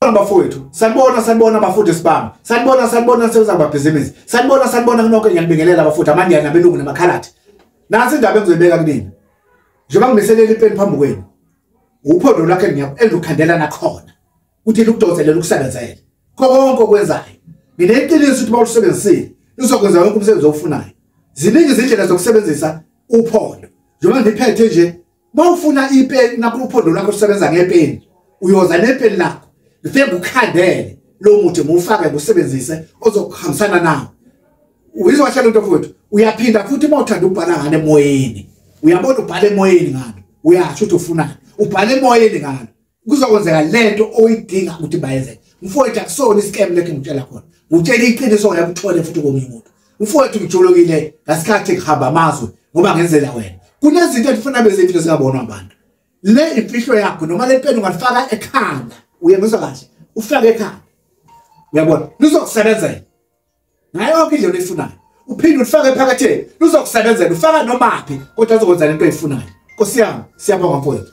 Bafowethu, sanibona sanibona bafundisi bami, sanibona sanibona nisebenza kubabhizinisi, sanibona sanibona kunonke, ngiyanibingelela bafowethu, amaNdiya nabelungu namakhaladi. Nansi indaba engizoyibeka kunina, njengoba ngimiselele ipeni phambi kwenu, uphondo lwakhe engilukhandela nakhona ukuthi lukudonsele lukusebenzele konke okwenzayo. Ngineqiniso ukuthi bawusebenzisile luzokwenza wonke umsebenzi owufunayo. Ziningi izindlela zokusebenzisa uphondo, njengoba ngiphethe nje, mawufuna ipeni nakho uphondo lwakho lusebenza ngepeni, uyoza nepeni lakho ngifike ngukhandele lo muthi ngiwufake ngiwusebenzise ozokuhambisana nawo. Uyizwa kahle lento mfowethu? Uyaphinda futhi uma uthanda ukubhala ngale emoyeni, uyabona ubhala emoyeni ngalo, uyasho ukuthi ufunani, ubhala emoyeni ngalo, kuzokwenzeka lento oyidinga ukuthi bayenzeke. Mfowethu, akusona iscam lekho ngitshela khona, ngutshela iqiniso ngeke uthole futhi komunye umuntu. Mfowethu, ngijulukile ngasikhathi ngihamba amazwe ngoba ngenzela wena. Kunezinto endifuna bezimfihlo zingabonwa abantu. Le imfihlo yakho noma le peni ungalifaka ekhanda, uyengizwa kahle, ufake ekhanda, uyabona luzokusebenzela ngayo yonke indlela oyifunayo. Uphinde ulifake ephaketheni, luzokusebenzela, ufaka nomaphi, kodwa azokwenza lento oyifunayo. Nkosi yami, siyabonga mfowethu.